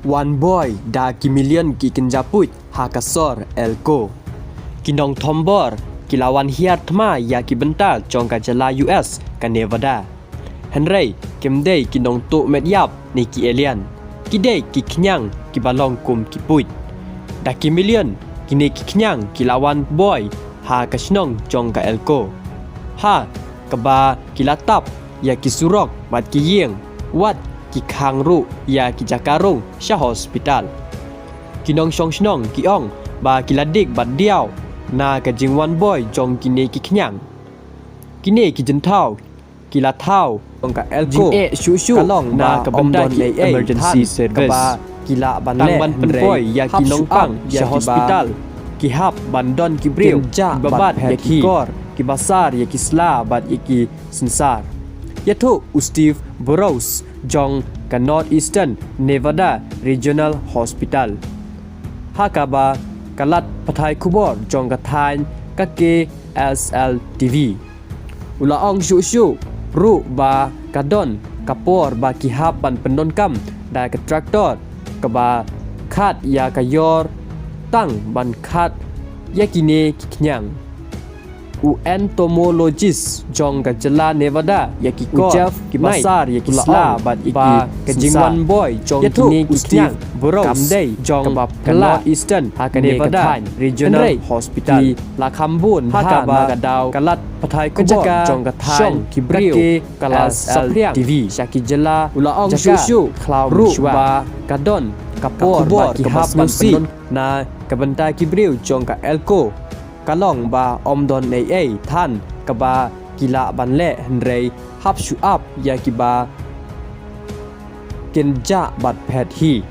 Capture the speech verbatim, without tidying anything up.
Wan boi da ki million ki kynja puit ha ka sor Elko. Ki nongthombor ki la wan hiar thma ïa ki bynta jong ka jylla U S ka Nevada. Hynrei kim dei ki nongtuh met ïap ne ki alien. Ki dei ki khñiang kiba long kum ki puit. Da ki million kine ki khñiang ki la wan boi ha ka shnong jong ka Elko, ha kaba ki la tap ïa ki surok bad ki ïing, wat ki khang ruh ïa ki jaka rung sha hospital. Ki nongshong shnong ki ong ba ki la dik bad diaw na ka jingwan boi jong kine ki khñiang. Kine ki jingthaw ki la thaw jong ka Elko jingeh shuh shuh ka long na ka bynta ki emergency service, kaba ki lah ban leh ban pynpoi ïa ki nongpang sha hospital, ki hap ban don ki briew kiba bat ïa ki kor, kiba sar ïa ki sla bad ïa ki synsar. Ïathuh u Steve Burrows jong ka Northeastern Nevada Regional Hospital ha kaba ka lad pathai khubor jong ka thaiñ ka K S L T V. U la ong shuh shuh ruh ba ka don ka por ba ki hap ban pyndonkam da ka tractor kaba khat ïa ka ïor tang ban khat ïa kine ki khñiang. U entomologist jong ka jylla Nevada ïa ki kor, kiba sar ïa ki sla bad ïa ki jingwan boi jong kine ki khñiang kam dei jong ka Northeastern ha ka Nevada Regional Hospital. La kham bun ha kaba ka daw ka lad pathai khubor jong ka thaiñ ki briew ka la saphriang sha ki jylla, u la ong shuh shuh ruh ba ka don ka por ba ki hap ban pyndonkam na ka bynta ki briew jong ka Elko. Ka long ba ym don ei ei than kaba ki lah ban leh hynrei hap shu ap ïa kiba kynjah bad phet hi.